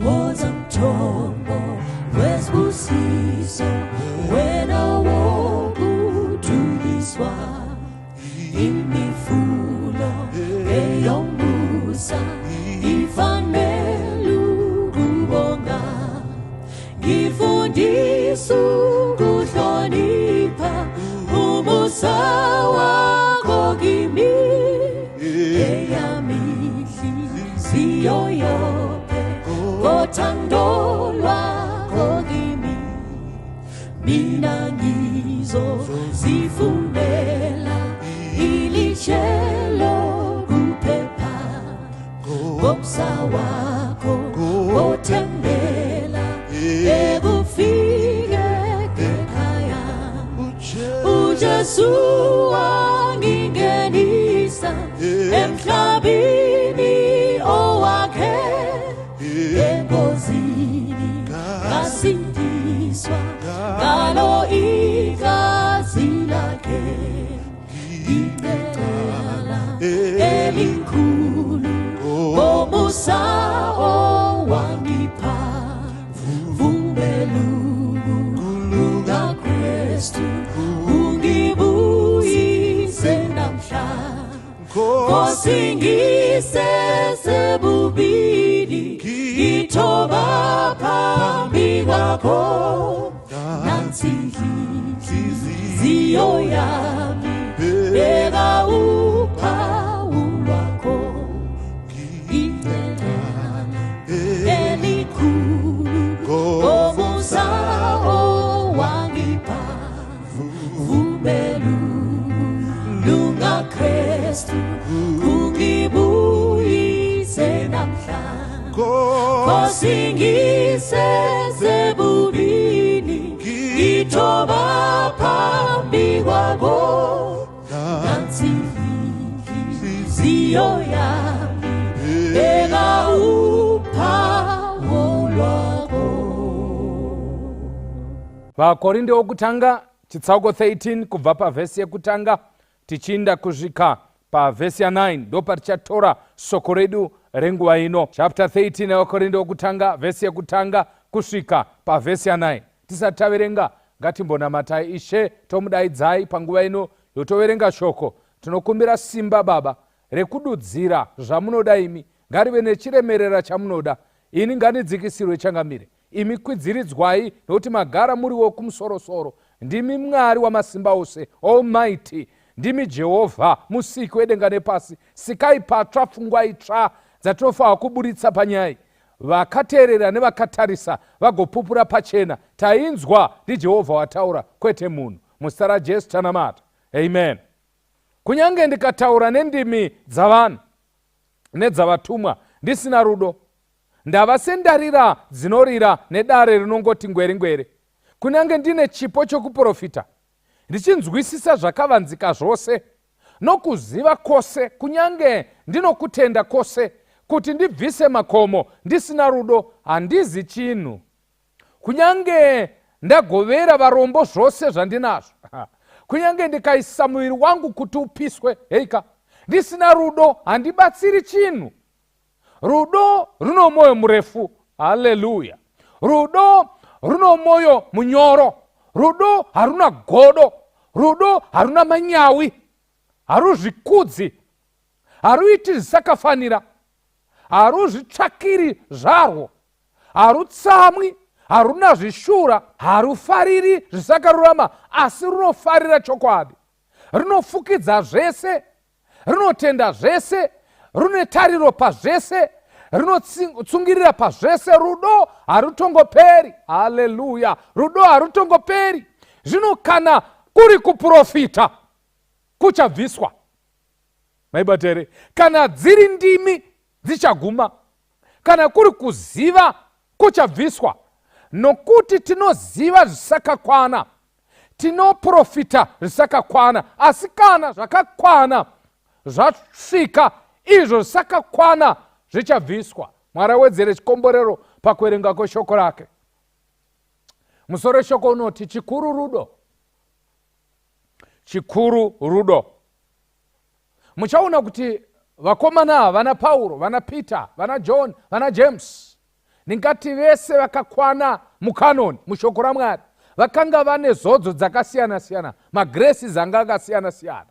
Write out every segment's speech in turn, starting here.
Woza mthombo wesibusiso, wena wokudunyiswa, imifula eyomusa ifanele ukubonga. Ngifundisa ukuhlonipha umusa wakho kimi, eyami inhliziyo yophe ngothando lwakho kimi. Mina ngizozifunela ilitshe lokuphepha, ngomsa wakho ngothembela ekufike ekhaya. UJesu wangingenisa emhlabeni owakhe, engozini ngasindiswa ngalo igazi lakhe. Ngicela elikhulu ngomusa owangipha, vumelulu kaKristu ungibuyise namhla. Nkosi, ngisesebubini, ngithoba phambi kwakho, nansi inhliziyo yami, beka uphawu lwakho. Icala elikhulu ngomusa owangipha, vumelulu ngaKristu ungibuyise namhla. Nkosi, ngisesebubini, ngithoba phambi kwakho, nansi inhliziyo yami, beka uphawu lwakho. VaKorinde wokutanga chitsauko 13, kubva pavhesi yekutanga tichiinda kusvika pavhesi ya9, ndo patichatora soko redu renguva ino. Chapter 13 yevaKorinde wokutanga, vhesi yekutanga kusvika pavhesi ya9. Tisati taverenga, ngatimbonamatai Ishe, tomudaidzai panguva ino yotoverenga shoko. Tinokumbira simba, Baba, rekududzira zvamunoda imi. Ngarive nechiremerera chamunoda. Ini ngandidzikisirwe, changamire, imi kwidziridzwai, nokuti magara muriwo kumusorosoro. Ndimi Mwari wamasimba ose, Almighty. Ndimi Jehovha, musiki wedenga nepasi. Sikai patsva pfungwa itsva dzatinofanira kuburitsa panyaya. Vakateerera nevakatarisa vagopupura pachena, tainzwa ndiJehovha wataura, kwete munhu. Muzita raJesu tanamata, amen. Kunyange ndikataura nendimi dzavanhu nedzavatumwa, ndisina rudo, ndava sendarira dzinorira nedare rinongoti ngwere ngwere. Kunyange ndine chipo chokuprofita, ndichinzwisisa zvakavanzika zvose nokuziva kwose, kunyange ndinokutenda kwose kuti ndibvise makomo, ndisina rudo, handizi chinhu. Kunyange ndagovera varombo zvose zvandinazvo, kunyange ndikaisa muviri wangu kuti upiswe, heika, ndisina rudo, handibatsiri chinhu. Rudo runo mwoyo murefu, haleluya. Rudo runo mwoyo munyoro. Rudo haruna godo. Rudo haruna manyawi, haruzvikudzi, haruiti zvisakafanira, haruzvitsvakiri zvarwo, harutsamwi, haruna zvishura, harufariri zvisakarurama, asi runofarira chokwadi. Runofukidza zvese, runotenda zvese, rune tariro pazvese, runotsungirira pazvese. Rudo harutongoperi, haleluya. Rudo harutongoperi. Zvino kana kuri kuprofita, kuchabviswa. Maibata here? Kana dziri ndimi, dzichaguma. Kana kuri kuziva, kuchabviswa. Nokuti tinoziva zvisakakwana, tinoprofita zvisakakwana, asi kana zvakakwana zvasvika, izvo zvisakakwana zvichabviswa. Mwari awedzere chikomborero pakuverenga kweshoko rake. Musoro weshoko unoti chikuru rudo. Chikuru rudo. Muchaona kuti vakomana ava, vana Pauro, vana Peter, vana John, vana James. Ndingati vese vakakwana mucanon, mushoko raMwari, vakanga vane zodzo dzakasiyana-siyana, magraces anga akasiyana-siyana.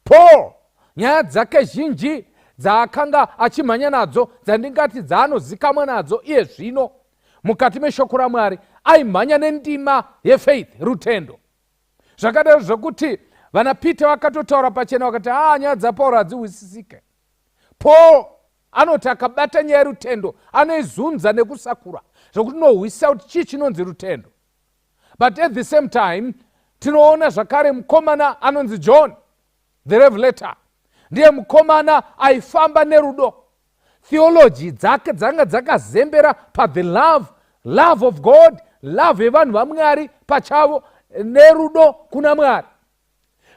Paul, nyaya dzake zhinji dzaakanga achimhanya nadzo, dzandingati dzaanozikamwa nadzo iye zvino mukati meshoko raMwari, aimhanya nendima yefaith, rutendo. Zvakadaro zvokuti vana Peter vakatotaura pachena, vakati, "Haa, nyaya dzaPauro hadzihwisisike." Paul anoti akabata nyaya yerutendo, anoizunza nekusakura zvokuti nohwisisa kuti chii chinonzi rutendo. But at the same time tinoona zvakare mukomana anonzi John the Revelator, ndiye mukomana aifamba nerudo. Theology dzake dzanga dzakazembera pathe love of God, love yevanhu vaMwari pachavo nerudo kuna Mwari.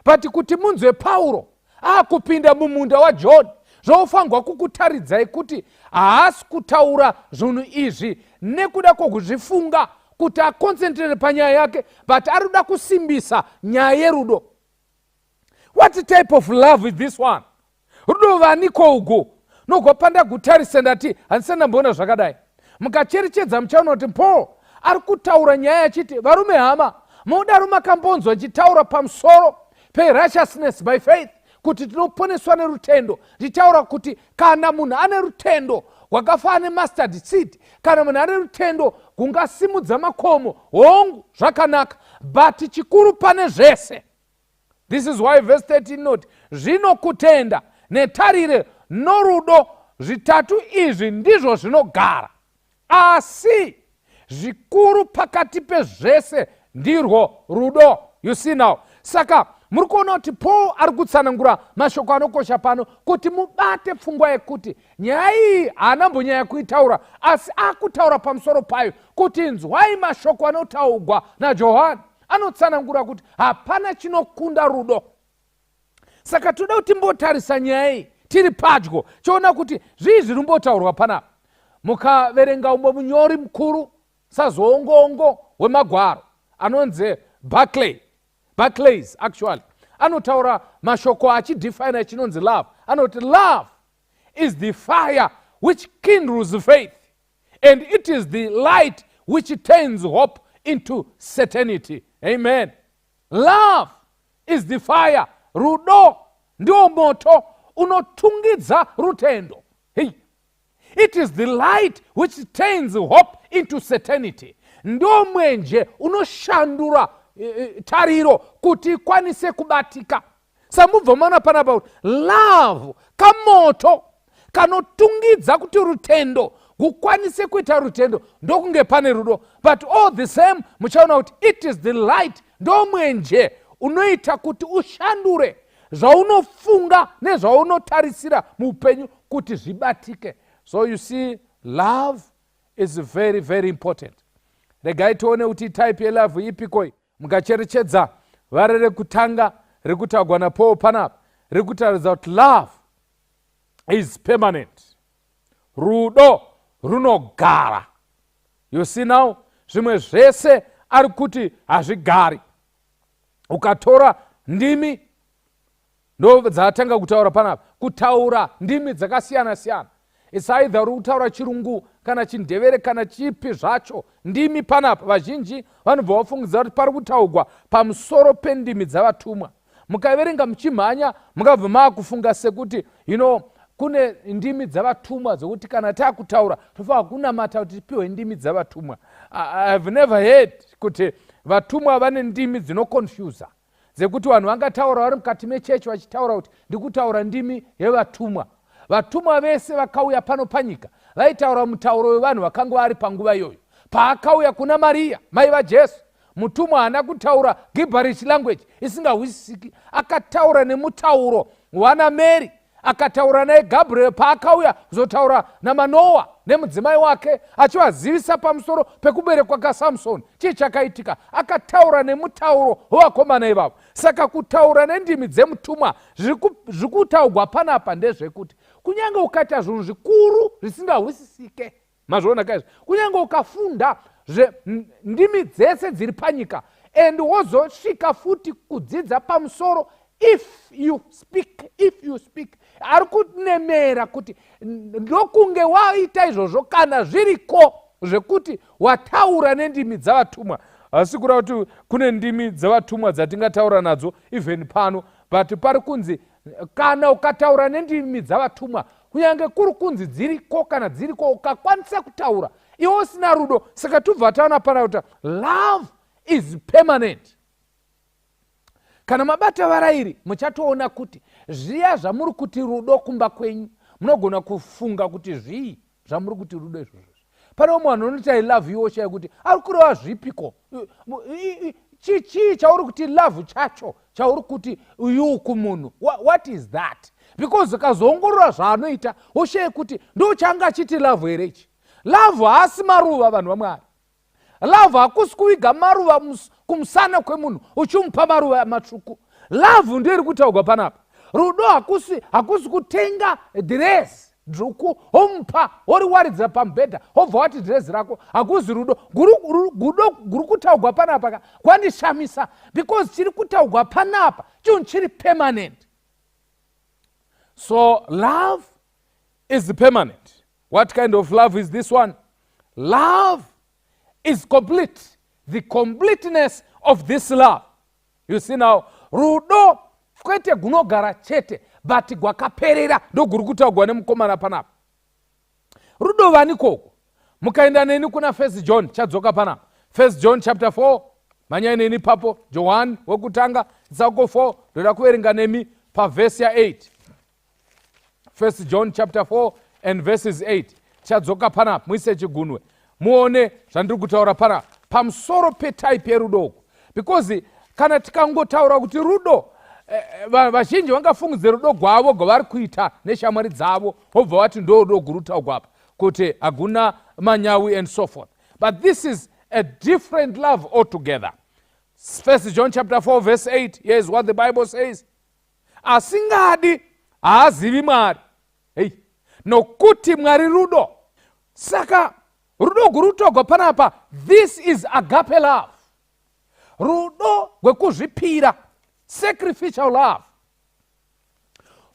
But kuti munzwe Pauro akupinda mumunda waJohn, zvofanirwa kukutaridzai kuti haasi kutaura zvinhu izvi nekuda kwokuzvifunga kuti aconcentrate panyaya yake, but ari kuda kusimbisa nyaya yerudo. What type of love is this one? Rudo vaniko ugu? Nogwa pandagutarisa ndati handisati ndamboona zvakadai. Mukacherechedza muchaona kuti Paul ari kutaura nyaya achiti, "Varume hama, mudaro makambonzwa nchitaura pamusoro perighteousness by faith, kuti tinoponeswa nerutendo, ndichitaura kuti kana munhu ane rutendo rwakafanana nemustard seed, kana munhu ane rutendo gungasimudza makomo. Hongu, zvakanaka, but chikuru pane zvese," this is why verse 13 noti, "Zvino kutenda netarire norudo, zvitatu izvi ndizvo zvinogara, asi zvikuru pakati pezvese ndirwo rudo." You see now? Saka muri kuona kuti Paul ari kutsanangura mashoko anokosha pano kuti mubate pfungwa yekuti nyaya iyi haana mbonyanya kuitaura, asi akutaura pamusoro payo kuti nzwai mashoko anotaugwa naJohani. Anotsanangura kuti hapana chinokunda rudo. Saka toda kuti timbotarisa nyaya iyi tiri padyo, chiona kuti zvii zviri mbotaurwa panapa. Mukaverenga umwe munyori mukuru sazoongoongo wemagwaro anonzi Barclay, Barclays actually, anotaura mashoko achidefina chinonzi love. Anoti, "Love is the fire which kindles faith, and it is the light which turns hope into certainty." Amen. Love is the fire, rudo ndiwo moto unotungidza rutendo. Hey. It is the light which turns hope into certainty. Ndo mwenje unoshandura tariro kuti ikwanise kubatika. Samubva maona panapa kuti love kamoto kanotungidza kuti rutendo kukwanise kuita rutendo, ndokunge pane rudo. But all the same muchaona kuti it is the light, ndo mwenje unoita kuti ushandure zvaunofunga nezvaunotarisira muupenyu kuti zvibatike. So you see, love is very, very important. Regai tione kuti type yelove ipikoi. Mukacherechedza vare rekutanga riri kutaurwa naPaul panapa, riri kutaridza kuti love is permanent, rudo runogara. You see now, zvimwe zvese ari kuti hazvigari. Ukatora ndimi, ndo dzaatanga kutaura panapa, kutaura ndimi dzakasiyana siyana. It's either uri kutaura Chirungu kana Chindevere kana chipi zvacho. Ndimi panapa, vazhinji vanobva vafungidza kuti pari kutaugwa pamusoro pendimi dzavatumwa. Mukaverenga muchimhanya, mungabva maakufunga sekuti kune ndimi dzavatumwa dzokuti kana taakutaura tofanira kunamata kuti tipiwe ndimi dzavatumwa. I have never heard kuti vatumwa vane ndimi dzinoconfusa dzekuti vanhu vangataura vari mukati mechechi vachitaura kuti ndikutaura ndimi yevatumwa. Vatumwa vese vakauya pano panyika vaitaura mutauro wevanhu vakanga vari panguva iyoyo. Paakauya kuna Mariya, mai vaJesu, mutumwa haana kutaura gibberish language isingahwisisiki. Akataura nemutauro wana Mary. Akataura naye Gabriel paakauya kuzotaura naManoa nemudzimai wake achivazivisa pamusoro pekuberekwa kaSamsoni, chii chakaitika? Akataura nemutauro wevakomana ivavo. Saka kutaura nendimi dzemutumwa zviri kutaurwa panapa ndezvekuti kunyange ukaita zvinhu zvikuru zvisingahwisisike, mazviona kaizvo, kunyange ukafunda ndimi dzese dziri panyika and wozosvika futi kudzidza pamusoro, if you speak, if you speak, ari kunemera kuti ndokunge waita izvozvo kana zviriko. Zvekuti wataura nendimi dzavatumwa, hasi kureva kuti kune ndimi dzavatumwa dzatingataura nadzo even pano, but pari kunzi kana ukataura nendimi dzavatumwa, kunyange kuri kunzi dziriko, kana dziriko, ukakwanisa kutaura iwe usina rudo. Saka tubva taona pana kuti love is permanent. Kana mabata varairi, muchatoona kuti zviya zvamuri kuti rudo kumba kwenyu, munogona kufunga kuti zvii zvamuri kuti rudo izvozvo. Pane umwe vanhu unoti, "I love you," oshaya kuti ari kureva zvipiko. Chii chauri kuti love chacho, chauri kuti you kumunhu? What is that? Because ukazoongorora zvaanoita, oshaye kuti ndo chaanga achiti love here ichi. Love haasi maruva, vanhu vaMwari. Love hakusi kuviga maruva kumusana kwemunhu, uchimupa maruva matsvuku. Love ndoiri kutaurwa panapa. Rudo hakusi kutenga dhiresi dzvuku, womupa, woriwaridzira pamubhedha, wobva wati dhirezi rako. Hakuzi rudo gudo guri kutaurwa panapa. Ka kwandishamisa, because chiri kutaurwa panapa chinhu chiri permanent. So love is permanent. What kind of love is this one? Love is complete. The completeness of this love, you see now, rudo kwete gunogara chete, but gwakaperera, ndoguri kutaurwa nemukomana panapa. Rudo vanikoko? Mukaenda neni kuna First John, chadzoka panapa, First John chapter 4, manyai neni papo. Johani wekutanga chitsauko 4, ndoda kuverenga nemi pavhesi ya8. First John chapter 4 and verses 8. Chadzoka panapa, muise chigunwe muone zvandiri kutaura panapa pamusoro petype yerudo uku, because kana tikangotaura kuti rudo, vazhinji vangafungidze rudo gwavo gwavari kuita neshamwari dzavo, vobva vati ndo rudo gurutaurwa apa, kuti hakuna manyawi and so forth. But this is a different love altogether. First John chapter 4 verse 8, here is what the Bible says: "Asingadi haazivi Mwari, hei, nokuti Mwari rudo." Saka rudo gurutogwa panapa, this is agape love, rudo rwekuzvipira, sacrificial love,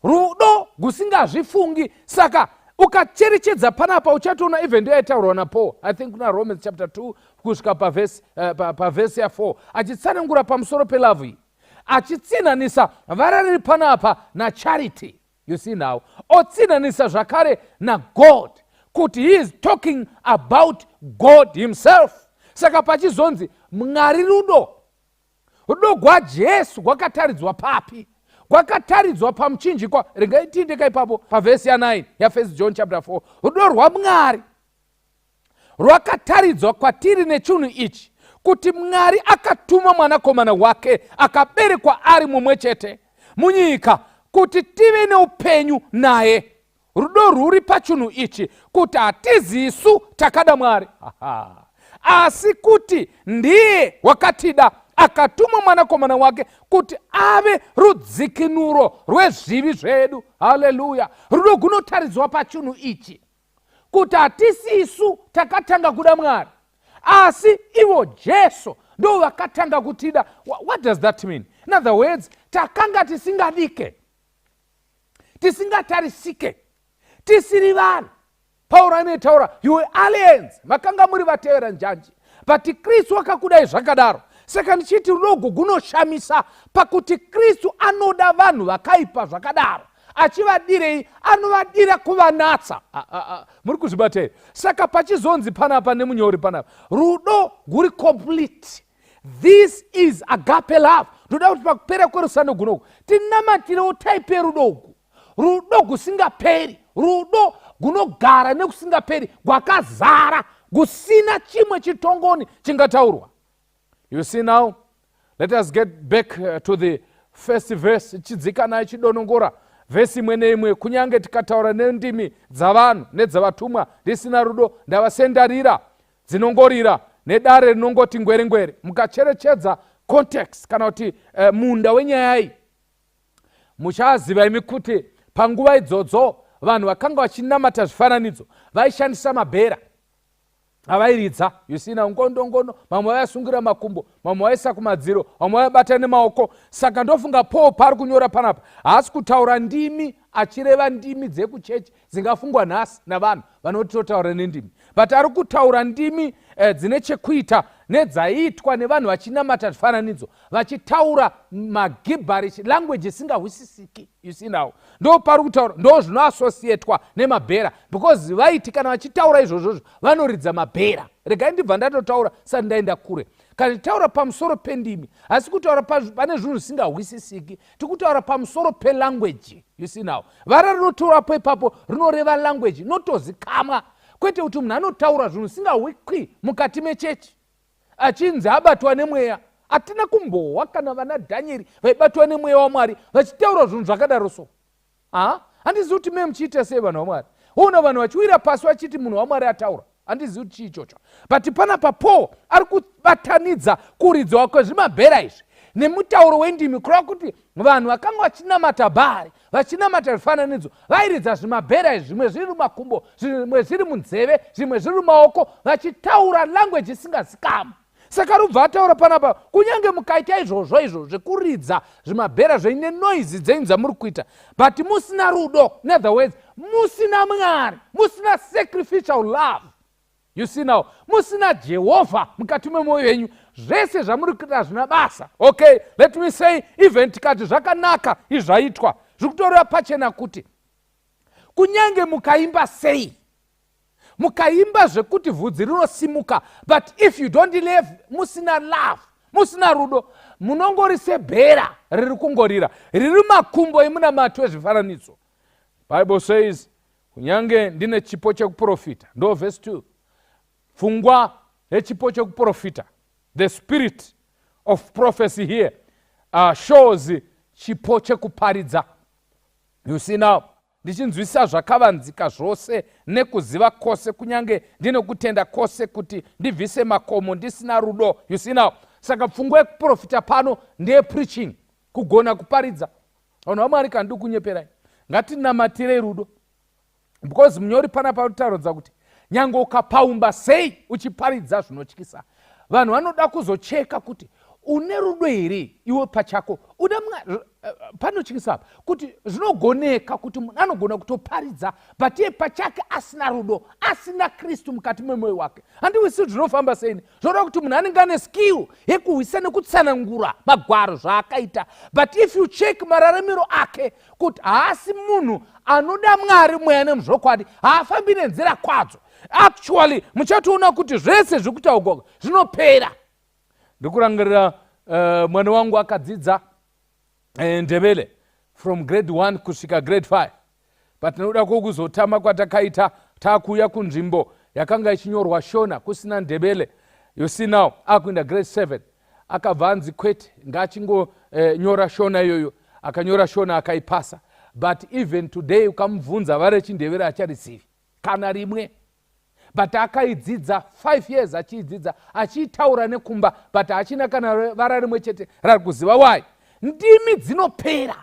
rudo gusingazvifungi. Saka ukacherechedza panapa, uchatoona even ndo yaitaurwa naPaul, I think kuna Romans chapter 2 kusvika pavhesi pa ya4, achitsanangura pamusoro pelove iyi, achitsinhanisa vara riri panapa nacharity. You see now, otsinhanisa zvakare naGod, kuti he is talking about God himself. Saka pachizonzi Mwari rudo, rudo gwaJesu gwakataridzwa papi? Gwakataridzwa pamuchinjikwa. Regai tiindeka ipapo pavhesi ya9 yaFirst John chapter 4. "Rudo rwaMwari rwakataridzwa kwatiri nechinhu ichi, kuti Mwari akatuma Mwanakomana wake akaberekwa ari mumwe chete munyika kuti tive neupenyu naye." Rudo rwuri pachinhu ichi, kuti hatizisu takada Mwari, asi kuti ndiye wakatida, akatuma Mwanakomana wake kuti ave rudzikinuro rwezvivi zvedu. Haleluya! Rudo gunotaridzwa pachinhu ichi, kuti hatisisu takatanga kuda Mwari, asi ivo Jesu ndo vakatanga kutida. What does that mean? In other words, takanga tisingadike, tisingatarisike, tisiri vanhu. Pauro anoitaura, "You were aliens," makanga muri vatevera njanji, but Kristu akakudai zvakadaro. Saka ndichiti rudo ugu gunoshamisa pakuti Kristu anoda vanhu vakaipa zvakadaro. Achivadirei? Anovadira kuvanatsa. Muri kuzvibata here? Saka pachizonzi panapa nemunyori panapa, rudo guri complete. This is agape love. Ndoda kuti pakupera kwerusando gunoku tinamatirewo type yerudo uku, rudo gusingaperi, rudo gunogara nekusingaperi, gwakazara, gusina chimwe chitongoni chingataurwa. You see now, let us get back to the first verse. Chidzika nayo, chidonongora vhesi imwe neimwe. "Kunyange tikataura nendimi dzavanhu nedzavatumwa, ndisina rudo, ndava sendarira dzinongorira nedare rinongoti ngwerengwere." Mukacherechedza context, kana kuti munda wenyaya iyi, muchaziva imi kuti panguva idzodzo vanhu vakanga vachinamata zvifananidzo vaishandisa mabhera avairidza. You see now, ngondongono, mamwe vaisungira makumbo, mamwe vaisa kumadziro, vamwe vaibata nemaoko. Saka ndofunga Paul paari kunyora panapa, haasi kutaura ndimi achireva ndimi dzekuchechi dzingafungwa nhasi navanhu vanoti totaura nendimi, But ari kutaura ndimi dzine chekuita nedzaiitwa nevanhu vachinamata zvifananidzo, vachitaura magibberish language isingahwisisiki. You see now, ndo pari kutaura, ndo zvinoassociatwa nemabhera, because vaiti kana vachitaura izvozvozvo vanoridza mabhera. Regai ndibva ndatotaura sati ndaenda kure. Kana tichitaura pamusoro pendimi, asi kutaura pane zvinhu zvisingahwisisiki, tikutaura pamusoro pelanguage. You see now, vara rinotaurapo ipapo rinoreva language inotozikamwa, kwete kuti munhu anotaura zvinhu zvisingahwikwi mukati mechechi achinzi abatwa nemweya. Hatina kumbohwa kana vana Dhanieri vaibatwa nemweya waMwari vachitaura zvinhu zvakadaro. So ha, handizivi kuti me muchiita sei, vanhu vaMwari. Ona vanhu vachiwira pasi vachiti munhu waMwari ataura. Handizivi kuti chii ichocho, but panapa Paul ari kubatanidza kuridzwa kwezvimabhera izvi nemutauro wendimi, kureva kuti vanhu vakanga vachinamata Bhaari, vachinamata zvifananidzo, vairidza zvimabhera izvi, zvimwe zviri mumakumbo, zvimwe zviri munzeve, zvimwe zviri mumaoko, vachitaura language isingazikama. Saka rubva ataura panapa, kunyange mukaita izvozvo izvo zvekuridza zvimabhera zvenyu nenoise dzenyu dzamuri kuita, but musina rudo, in other words, musina Mwari, musina sacrificial love, you see now, musina Jehovha mukati memwoyo yenyu, zvese zvamuri kuita hazvina basa. Okay, let me say, even tikati zvakanaka izvaitwa, zviri kutoreva pachena kuti kunyange mukaimba sei, mukaimba zvekuti vhudzi rinosimuka, but if you don't live, musina love, musina rudo, munongori sebhera riri kungorira riri makumbo emunamato wezvifananidzo. Bible says, kunyange ndine chipo chekuprofita, ndo verse 2, pfungwa yechipo chekuprofita, the spirit of prophecy here shows chipo chekuparidza. You see now, ndichinzwisisa zvakavanzika zvose nekuziva kwose, kunyange ndine kutenda kwose kuti ndibvise makomo, ndisina rudo. You see now, saka pfungwa yekuprofita pano ndeyepreaching, kugona kuparidza. Vanhu vaMwari, kana ndiri kunyeperai, ngatinamatirei rudo, because munyori panapa arikutarodza kuti nyange ukapaumba sei uchiparidza zvinotyisa, vanhu vanoda kuzocheka kuti une rudo here iwe pachako. Una panotyisa apa kuti zvinogoneka kuti munhu anogona kutoparidza, but iye pachake asina rudo, asina Kristu mukati memwoyo wake. Handiwisi zvinofamba seini. Zvoda kuti munhu anenge ane skill yekuhwisa nekutsanangura magwaro zvaakaita, but if you check mararamiro ake kuti haasi munhu anoda Mwari mweya nemuzvokwadi, haafambi nenzira kwadzo, actually muchatoona kuti zvese zviri kutaurwa zvinopera. Ndikurangarira mwana wangu akadzidza Ndebele from grade 1 kusvika grade 5, but nokuda kwokuzotama kwatakaita taakuuya kunzvimbo yakanga ichinyorwa Shona kusina Ndebele, you see now, akuenda grade 7, akabva anzi kwete, ngaachingonyora Shona iyoyo. Akanyora Shona, akaipasa, but even today ukamubvunza vara rechiNdevere acharizivi kana rimwe. But akaidzidza 5 years, achiidzidza, achiitaura nekumba, but hachina kana vara rimwe chete rari kuziva. Why? Ndimi dzinopera.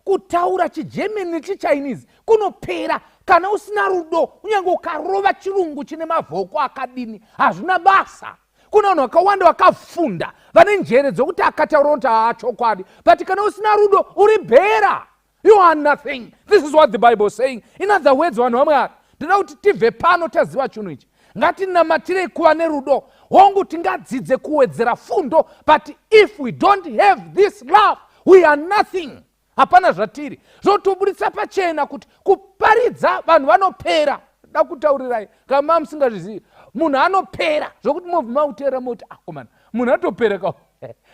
Kutaura chiGerman nechiChinese kunopera kana usina rudo. Kunyange ukarova chirungu chine mavhoko akadini, hazvina basa. Kuna vanhu vakawanda vakafunda, vane njere dzokuti akataura kuti haa, chokwadi, but kana usina rudo uri bhera, you are nothing. This is what the Bible is saying. In other words, vanhu vaMwari, ndinoda kuti tibve pano taziva chinhu ichi. Ngatinamatirei kuva nerudo. Hongu, tingadzidze kuwedzera fundo, but if we don't have this love, we are nothing. Hapana zvatiri. Zvotobudisa pachena kuti kuparidza, vanhu vanopera. Da kutaurirai, kana maa musingazvizivi, munhu anopera zvokuti mobva makuteera moti, akomana, ah, munhu atopera ka,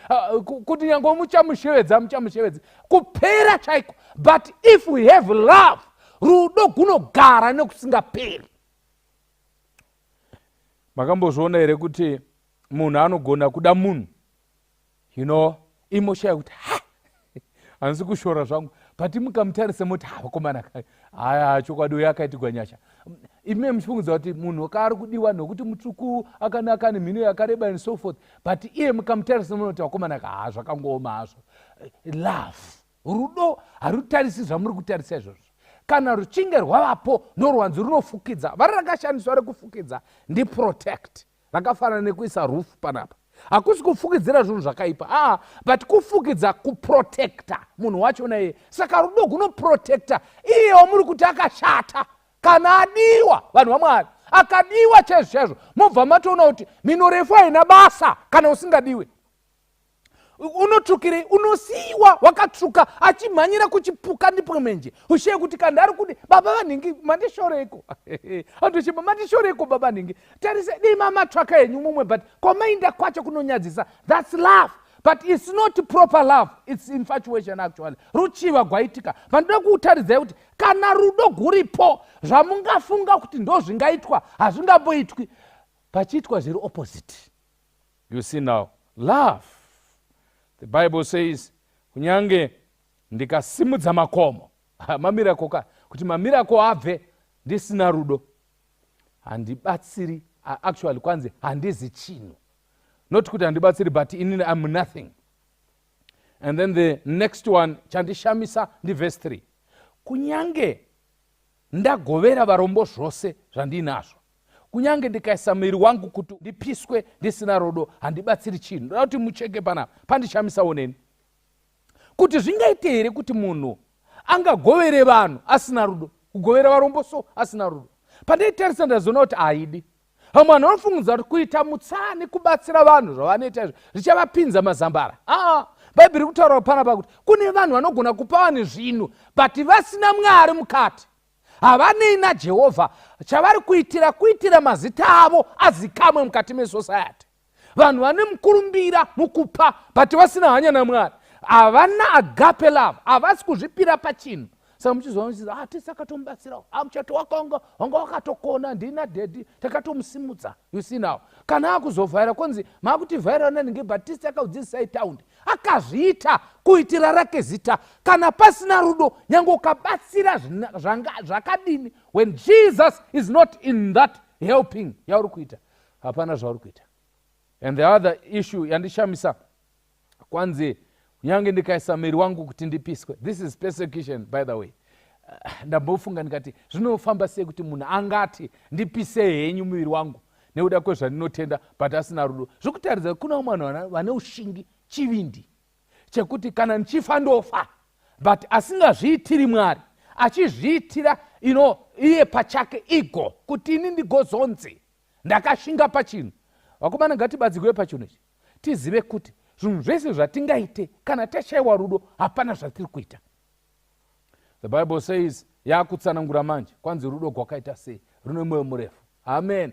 ah, kuti nyange muchamushevedza, muchamushevedza, kupera chaiko. But if we have love, rudo gunogara nekusingaperi. Makambozviona here kuti munhu anogona kuda munhu, imoshaya kuti ha, handisi kushora zvangu, but mukamutarisa moti, ha, vakomana, haya, chokwadi uyo akaitigwa nyasha. Ime muchifungudza kuti munhu kaari kudiwa nokuti mutsvuku, akanaka, nemhino yakareba and so forth, but iye mukamutarisa munoti, vakomana, ha, zvakangooma hazvo. Love, rudo harutarisi zvamuri kutarisa izvozvo. Kana ruchinge rwavapo, norwanzi runofukidza. Vara rakashandiswa rekufukidza ndiprotect, rakafanana nekuisa roof panapa. Hakusi kufukidzira zvinhu zvakaipa, aa, but kufukidza, kuprotecta munhu wachona iye. Saka rudo gunoprotecta iye wamuri kuti akashata kana adiwa. Vanhu vaMwari, Akadiwa chaizvo chaizvo, mobva matoona kuti mhino refu haina basa kana usingadiwe. Unotsvukirei? Unosiyiwa wakatsvuka achimhanyira kuchipuka ndipo mwenje ushiye kuti kana ari kudi baba vanhingi mandishoreko andochema mandishoreko baba nhingi tarise dei mamatsvaka henyu mumwe, but kwamainda kwacho kunonyadzisa. That's love, but it's not proper love, it's infatuation actually. Ruchiva gwaitika. Vandoda kuutaridzai kuti kana rudo guripo, zvamungafunga kuti ndo zvingaitwa hazvingamboitwi, pachiitwa zviri opposite. You see now, love, the Bible says, kunyange ndikasimudza makomo, mamiracle ka, kuti mamiracle abve, ndisina rudo handibatsiri. Actually kwanzi handizi chinhu, not kuti handibatsiri, but inini am nothing. And then the next one chandishamisa ndiverse 3: kunyange ndagovera varombo zvose zvandinazvo, kunyange ndikaisa muviri wangu kuti ndipiswe, ndisina rudo handibatsiri chinhu. Ndoda kuti mucheke panapa, pandishamisawo neni kuti zvingaite here kuti munhu angagovere vanhu asina rudo, kugovera varombo so asina rudo. Pandaitarisa ndazoona kuti haidi. Vamwe vanhu vanofungudza kuti kuita mutsani, kubatsira vanhu zvavanoita izvo, zvichavapinza mazambara. Aa, Bhaibheri kutaura panapa kuti kune vanhu vanogona kupa vanhu zvinhu but vasina Mwari mukati, havanei naJehovha. Chavari kuitira, kuitira mazita avo azikamwe mukati mesociety. Vanhu vane mukurumbira mukupa but vasina hanya naMwari, havana agape love, havasi kuzvipira pachinhu. Saka muchizwa muchizi, ah, tisi takatomubatsirawo, ah, muchato wakanga wanga wakatokona, ndina daddy takatomusimudza. You see now, kana akuzovhaira konzi maakutivhaira nanhinge, but tisi takaudzidzisai taundi. Akazviita kuitira rake zita. Kana pasina rudo, nyange ukabatsira zvakadini, when Jesus is not in that helping yauri kuita, hapana zvauri kuita. And the other issue yandishamisa, kwanzi kunyange ndikaisa muviri wangu kuti ndipiswe. This is persecution, by the way. Ndambofunga ndikati zvinofamba sei kuti munhu angati ndipise henyu muviri wangu nekuda kwezvandinotenda, but asina rudo? Zvokutaridza kuti kuna vamwe vanhu vane ushingi, chivindi chekuti kana ndichifa ndofa, but asingazviitiri Mwari, achizviitira ino iye pachake, ego, kuti ini ndigozonzi ndakashinga pachinhu. Vakomana, ngatibadzikwe pachinhu ichi, tizive kuti zvinhu zvese zvatingaite, kana tashayiwa rudo, hapana zvatiri kuita. The Bible says, yaakutsanangura manje, kwanzi rudo gwakaita sei? Rune mwoyo murefu. Amen.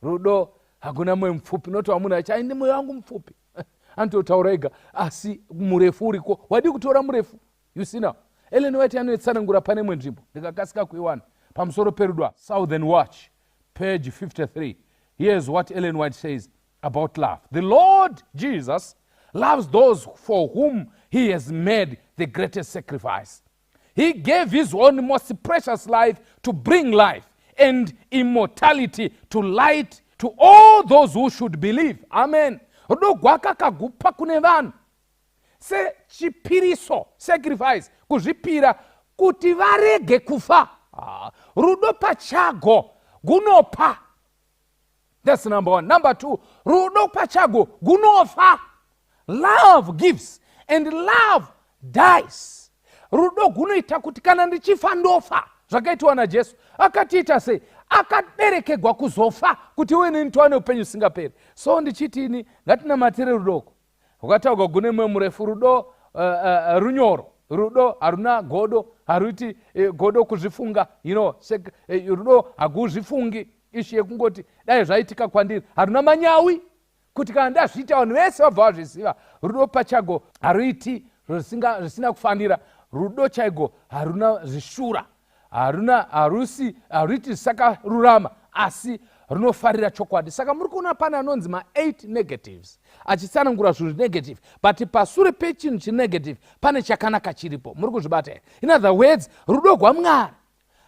Rudo hakuna mwoyo mupfupi, noti wamunhu achi aine mwoyo wangu mupfupi, anototaura ega, asi murefu uriko. Wadi kutora murefu? You see now, Ellen White anoitsanangura pane imwe nzvimbo, ndikakasika kuiwana, pamusoro perudo. Southern Watch, page 53. Here's what Ellen White says about love: "The Lord Jesus loves those for whom he has made the greatest sacrifice. He gave his own most precious life to bring life and immortality to light to all those who should believe." Amen. Rudo gwakakagupa kune vanhu sechipiriso, sacrifice, kuzvipira kuti varege kufa. Ah, rudo pachago gunopa. That's number one. Number two, rudo pachago gunofa. Love gives and love dies. Rudo gunoita kuti kana ndichifa ndofa, zvakaitwa naJesu. Akatiita sei? Akaberekegwa kuzofa kuti uye neni tiwane upenyu usingaperi. So ndichitini, ngatinamatire rudoko rwakataurwa gune mwoyo murefu. Rudo runyoro. Rudo haruna godo, haruiti godo, kuzvifunga. Rudo haguzvifungi, issue yekungoti dai zvaitika kwandiri. Haruna manyawi kuti kana ndazviita vanhu vese vabva vazviziva. Rudo pachago haruiti zvisina kufanira. Rudo chaigo haruna zvishura, haruna harusi haruiti zvisakarurama, asi runofarira chokwadi. Saka muri kuona pane anonzi ma8 negatives, achitsanangura zvinhu negative, but pasure pechinhu chinegative pane chakanaka chiripo. Muri kuzvibata here? In other words, rudo rwaMwari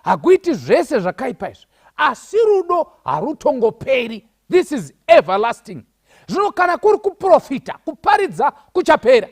hakuiti zvese zvakaipa izvi, asi rudo harutongoperi. This is everlasting. Zvino kana kuri kuprofita, kuparidza kuchapera.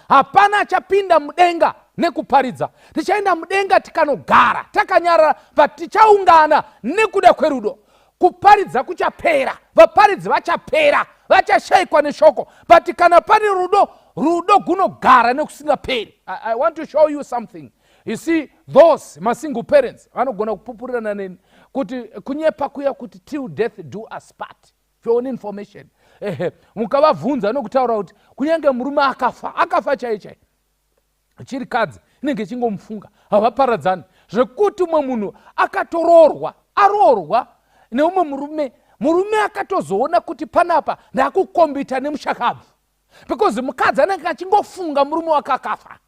Hapana achapinda mudenga nekuparidza. Tichaenda mudenga tikanogara takanyarara, but tichaungana nekuda kwerudo. Kuparidza kuchapera, vaparidzi vachapera, vachashayikwa neshoko, but kana pane rudo, rudo gunogara nekusingaperi. I want to show you something. You see, those masingle parents vanogona kupupurirana neni. Kuti kunyepa kuya kuti "Till death do us part", for your own information, ehe, mukavabvunza nokutaura kuti kunyange murume akafa, akafa chai chai, chirikadzi inenge ichingomufunga, havaparadzani. Zvekuti umwe munhu akatoroorwa, aroorwa neumwe murume, murume akatozoona kuti panapa ndakukombita nemushakabvu, because mukadzi anenge achingofunga murume wake akafa.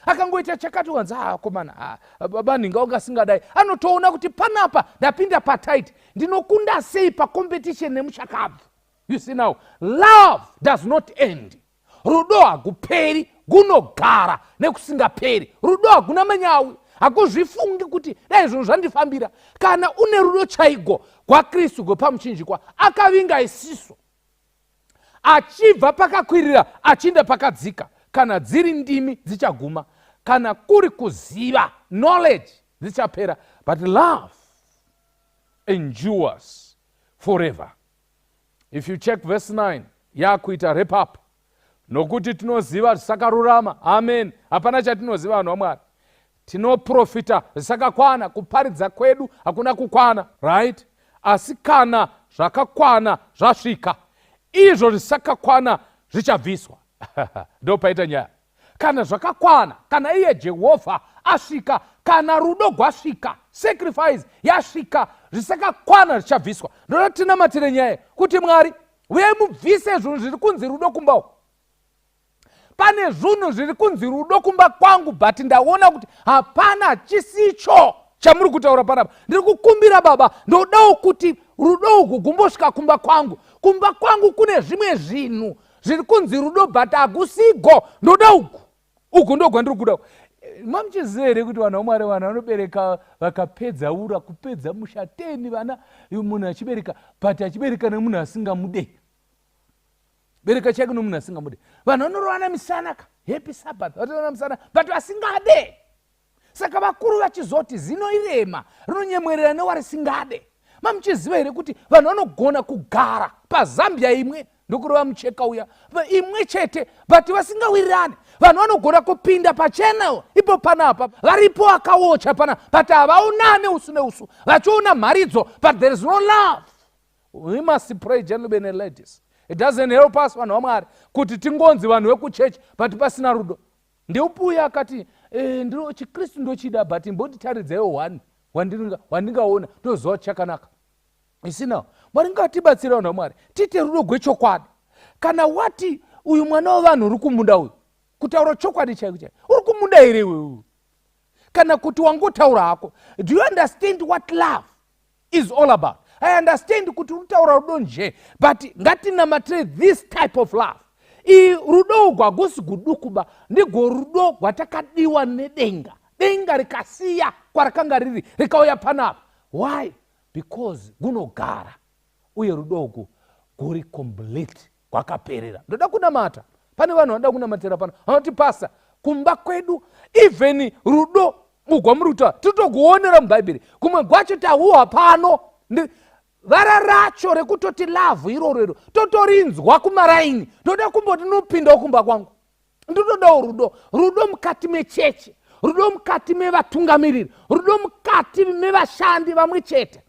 Akangoita chakati, wanzi, "Akomana, baba nhinga ungasingadai." Anotoona kuti panapa ndapinda patight, ndinokunda sei pacompetition nemushakabvu? You see now, love does not end. Rudo haguperi, gunogara nekusingaperi. Rudo haguna manyawi, hakuzvifungi kuti dai zvinhu zvandifambira. Kana une rudo chaigo gwaKristu gwepamuchinjikwa, akavinga isiso achibva pakakwirira achiinda pakadzika. Kana dziri ndimi, dzichaguma. Kana kuri kuziva, knowledge, dzichapera, but love endures forever. If you check verse 9, yakuita wrap up. Nokuti tinoziva zvisakarurama. Amen. Hapana chatinoziva, vanhu vaMwari. Tinoprofita zvisakakwana, kuparidza kwedu hakuna kukwana, right? Asi kana zvakakwana zvasvika, izvo zvisakakwana zvichabviswa. Ndo paita nyaya. Kana zvakakwana, kana iye Jehovha asvika, kana rudo gwasvika, sacrifice yasvika, zvisakakwana zvichabviswa. Ndoda tinamatire nyaya kuti Mwari, uyai mubvise zvinhu zviri kunzi rudo kumba uku. Pane zvinhu zviri kunzi rudo kumba kwangu, but ndaona kuti hapana chisicho chamuri kutaura panapa. Ndiri kukumbira, Baba, ndodawo kuti rudo uku gumbosvika kumba kwangu. Kumba kwangu kune zvimwe zvinhu zviri kunzi rudo, but hakusigo. Ndoda uku, uku ndo kwandiri kuda. Mamuchiziva here kuti, vanhu vaMwari, vanhu vanobereka vakapedza ura, kupedza musha, 10 vana, munhu achibereka, but achibereka nemunhu asingamude, bereka chake nomunhu asingamude. Vanhu vanorovana misana ka, happy Sabbath, vatorovana misana, but vasingade. Saka vakuru vachizoti zino irema rinonyemwerera newarisingade. Mamuchiziva here kuti vanhu vanogona kugara pazambia imwe, ndokureva mucheka uya, imwe chete, but vasingawirirani? Vanhu vanogona kupinda pachannel ipo panapa, varipo akawocha pana, but havaonane usu neusu, vachiona mharidzo, but there is no love. We must pray, gentlemen and ladies. It doesn't help us, vanhu vaMwari, kuti tingonzi vanhu vekuchechi but pasina rudo. Ndeupi uyo akati, "Eh, ndiro chiKristu ndochida, but imbonditaridzaiwo one wandingaona ndoziva kuti chakanaka?" Isina. Mwari ngatibatsire, vanhu vaMwari, tiite rudo gwechokwadi. Kana wati uyu mwana wevanhu uri kumunda uyu, kutaura chokwadi chaiko chaiko, uri kumunda here iwewe, kana kuti wangotaura hako? Do you understand what love is all about? I understand kuti uri kutaura rudo nje, but ngatinamatire this type of love. Iyi rudo ugwu hagusi gudukuba, ndigwo rudo rwatakadiwa nedenga. Denga rikasiya kwarakanga riri, rikauya panapa. Why? Because gunogara, uye rudo ugu guri complete, gwakaperera. Ndoda kunamata. Pane vanhu vanoda kunamatira pano, vanoti, "Pastor, kumba kwedu even rudo ugwa muri kutaura titoguonera muBhaibheri, kumwe gwacho tahuhwa pano. Vara racho rekutoti love iroro iro totorinzwa kumaraini. Ndoda kumboti ndinopindawo kumba kwangu, ndinodawo rudo, rudo mukati mechechi, rudo mukati mevatungamiriri, rudo mukati mevashandi vamwe chete."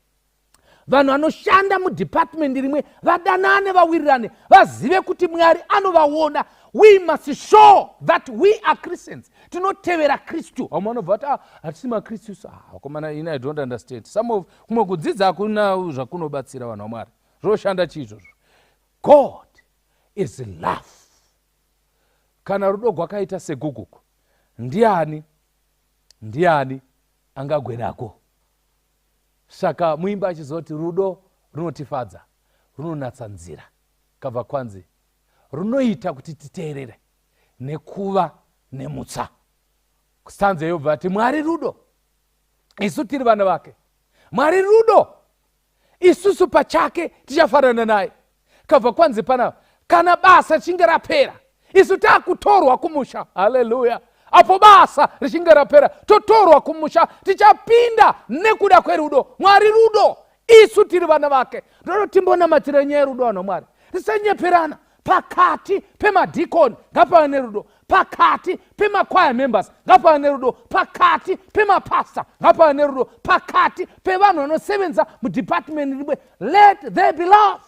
Vanhu vanoshanda mudhipatimendi rimwe vadanane, vawirirane, vazive kuti Mwari anovaona. We must show that we are Christians, tinotevera Kristu. Vamwe vanobva vati, "Ah, hatisi maKristu." Vakomana, ini I don't understand some of kumwe kudzidza. Hakuna zvakunobatsira, vanhu vaMwari. Zvoshanda chii izvozvo? God is love. Kana rudo gwakaita seguguku, ndiani, ndiani angagwerako? Saka muimba achizoti rudo runotifadza, runonatsa nzira, kabva kwanzi runoita kuti titeerere nekuva nemutsa. Stanza yobva ati, "Mwari rudo, isu tiri vana vake. Mwari rudo, isusu pachake tichafanana naye." Kabva kwanzi panapa, kana basa richinge rapera, isu taakutorwa kumusha. Haleluya! Apo basa richinge rapera, totorwa kumusha, tichapinda nekuda kwerudo. Mwari rudo, isu tiri vana vake. Ndodo timbonamatira nyaya yerudo, vanhu vaMwari. Tisanyeperana. Pakati pemadhikoni ngapave nerudo. Pakati pemachoir members ngapave nerudo. Pakati pemapasta ngapave nerudo. Pakati pevanhu vanosevenza mudepartment rimwe, let there be love.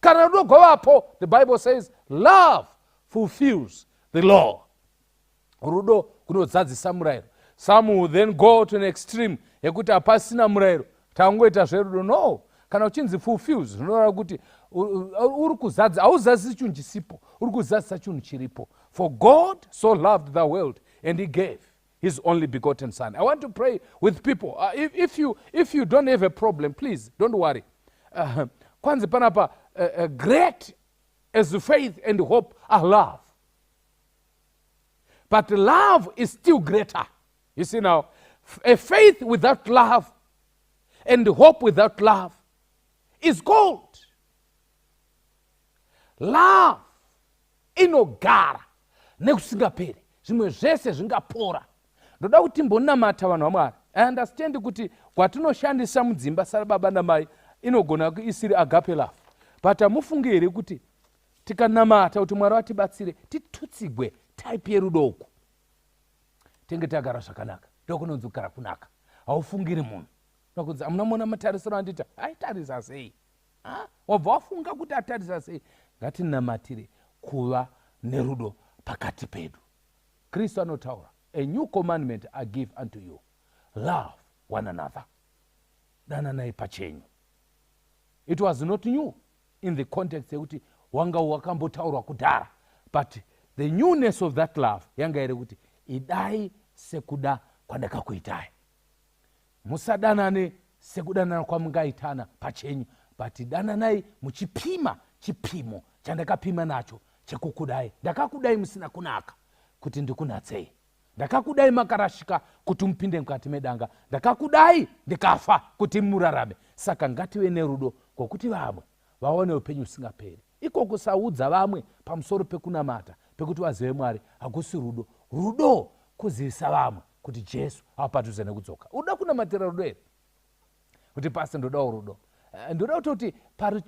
Kana rudo gwavapo, the Bible says love fulfills the law. Rudo kunodzadzisa murayiro. Some will then go to an extreme yekuti hapasina murayiro, tangoita zverudo. No, kana uchinzi fulfills, zvinoreva kuti uri kuzadza. Hauzadzisi chinhu chisipo, uri kuzadzisa chinhu chiripo. For God so loved the world and he gave his only begotten son. I want to pray with people. If you don't have a problem, please don't worry. Kwanzi panapa, great as faith and hope are love, but love is still greater. You see now, a faith without love and hope without love is cold. Love inogara nekusingaperi, zvimwe zvese zvingapora. Ndoda kuti timbonamata, vanhu vaMwari. I understand kuti kwatinoshandisa mudzimba sababa namai inogona isiri agape love, but hamufungi here kuti tikanamata kuti Mwari vatibatsire titutsigwe type yerudo uku, tenge tagara zvakanaka? Ndokunonzi kugara kunaka. Haufungiri munhu nokunzi amuna mona matarisiro andiita, aitarisa sei? Wabva wafunga kuti atarisa sei. Ngatinamatire kuva nerudo pakati pedu. Kristu anotaura, "A new commandment I give unto you, love one another." Dananai pachenyu. It was not new in the context yekuti wanga wakambotaurwa kudhara, but the newness of that love yanga iri kuti idai sekuda kwandakakuitai. Musadanane sekudanana kwamungaitana pachenyu, but dananai muchipima chipimo chandakapima nacho chekukudai. Ndakakudai musina kunaka kuti ndikunatsei. Ndakakudai makarashika kuti mupinde mukati medanga. Ndakakudai ndikafa kuti murarame. Saka ngative nerudo kwokuti vamwe vaone upenyu husingaperi. Iko kusaudza vamwe pamusoro pekunamata, pekuti vazive Mwari, hakusi rudo. Rudo kuzivisa vamwe kuti Jesu ava padhuze nekudzoka. Unoda kunamatira rudo here? Kuti pasi ndodawo rudo. Ndoda kutoti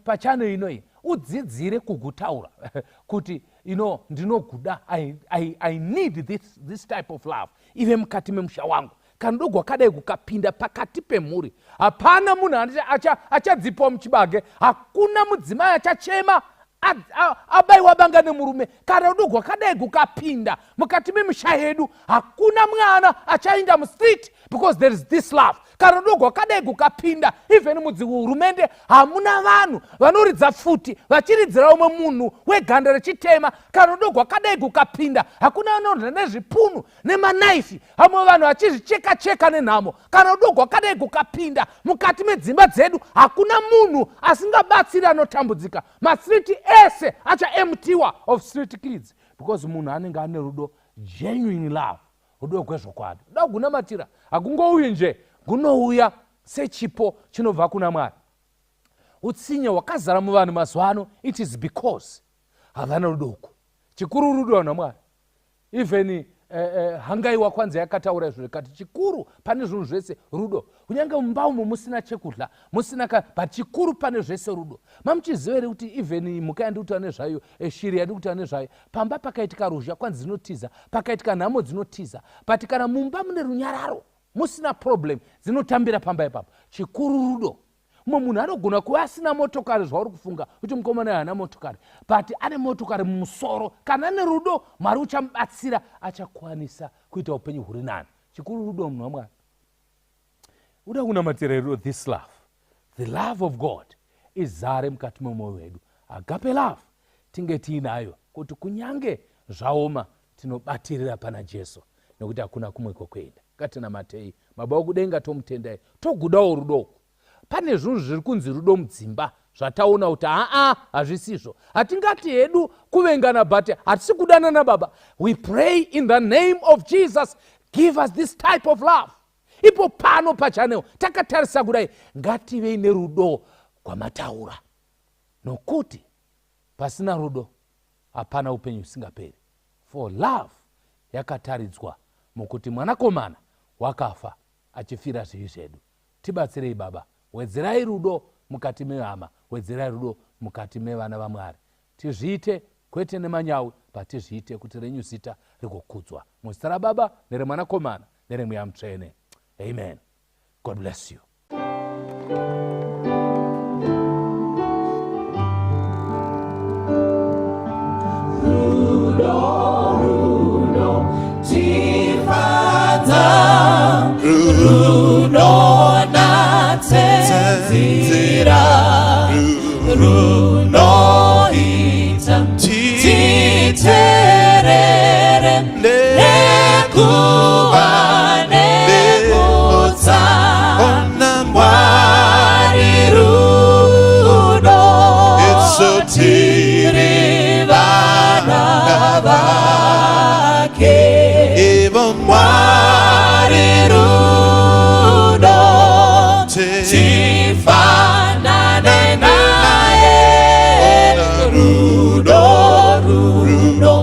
pachannel inoi udzidzire kugutaura kuti ino ndinoguda. I need this type of love ive mukati memusha wangu. Kana rudo gwakadai kukapinda pakati pemhuri, hapana munhu achadzipawo muchibage. Hakuna mudzimai achachema abayiwa banga nemurume. Kana rudo gwakadai kukapinda mukati memisha yedu, hakuna mwana achainda mustreet because there is this love. Kana rudo gwakadai kukapinda even mudzihurumende, hamuna vanhu vanoridza pfuti vachiridzira umwe munhu weganda rechitema. Kana rudo gwakadai kukapinda, hakuna vanorya nezvipunu nemanaifi, vamwe vanhu vachizvicheka cheka nenhamo. Kana rudo gwakadai kukapinda mukati medzimba dzedu, hakuna munhu asingabatsiri anotambudzika. Mastreet ese achaemptiwa of street kids because munhu anenge ane rudo, genuine love, rudo gwezvokwadi. Ruda kugunamatira hakungouyi nje, gunouya sechipo chinobva kuna Mwari. Utsinye hwakazara muvanhu mazuva ano, it is because havana rudo uku. Chikuru rudo, vanhu vaMwari. Even hangaiwa kwanza yakataura izvo ikati chikuru pane zvinhu zvese rudo. Kunyange mumba umo musina chekudya, musina ka, but chikuru pane zvese rudo. Mamuchiziva here kuti even mhuka yandiri kutaura nezvayo, shiri yandiri kutaura nezvayo, pamba pakaitika ruzha, kwanzi dzinotiza, pakaitika nhamo dzinotiza, but kana mumba mune runyararo, musina problem, dzinotambira pamba ipapo. Chikuru rudo. Mumwe munhu anogona kuva asina motokari zvauri kufunga kuti mukomana haana motokari, but ane motokari mumusoro. Kana ane rudo, Mwari uchamubatsira, achakwanisa kuita upenyu huri nani. Chikuru rudo, munhu waMwari. Uda kunamatira rudo, this love, the love of God, izare mukati memwoyo wedu. Agape love tinge tiinayo kuti kunyange zvaoma, tinobatirira pana Jesu nekuti hakuna kumwe kwekuenda. Ngatinamatei. Baba wokudenga, tomutendai. Togudawo rudo uku. Pane zvinhu zviri kunzi rudo mudzimba zvataona kuti haa, hazvisizvo. Hatingati hedu kuvengana, but hatisi kudanana. Baba, we pray in the name of Jesus, give us this type of love. Ipo pano pachannel takatarisa kudai, ngativei nerudo kwamataura, nokuti pasina rudo hapana upenyu husingaperi. For love yakataridzwa mukuti Mwanakomana wakafa achifira zvivi zvedu. Tibatsirei, Baba. Wedzerai rudo mukati mehama, wedzerai rudo mukati mevana vaMwari. Tizviite. Kwete nemanyawi, but tizviite kuti renyu zita rigokudzwa. Muzita raBaba nereMwanakomana nereMweya Mutsvene. Amen. God bless you. Rudo, rudo, tifadza, rudo natsenzira, runoita titerere nekuva nemutsa. Mwari rudo, tiri vana vake. Mwari rudo, tifanane naye. Rudo, rudo,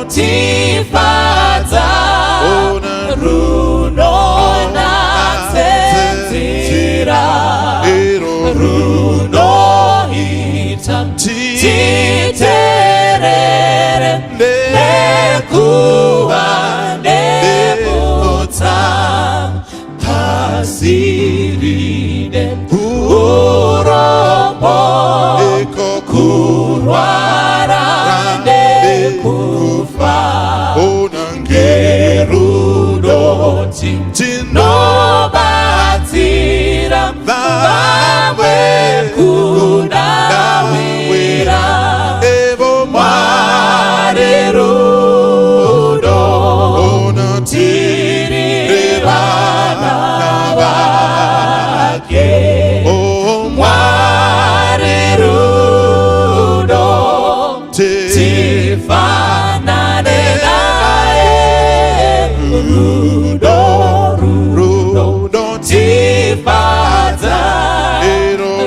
tifadza, runonatse nzira, runoita titerere nekuva nemutsa. Pasi rine urombo, kurwara nekufa, ngerudo tinobatsira vamwe kudawira. Mwari rudo, tiri vana vake. Mwari rudo, tifanane naye. Rudo, rudo, tifadza,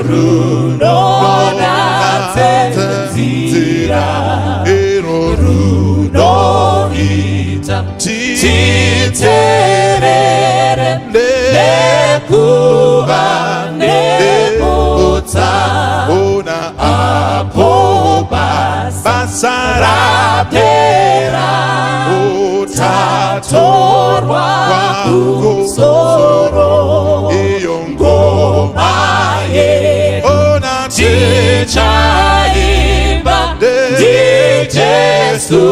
runonatse nzira, runoita titerere nekuva nemutsa. Apo basa rapera, tatorwa kumusoro, ngoma yedu tichaimba ndiJesu.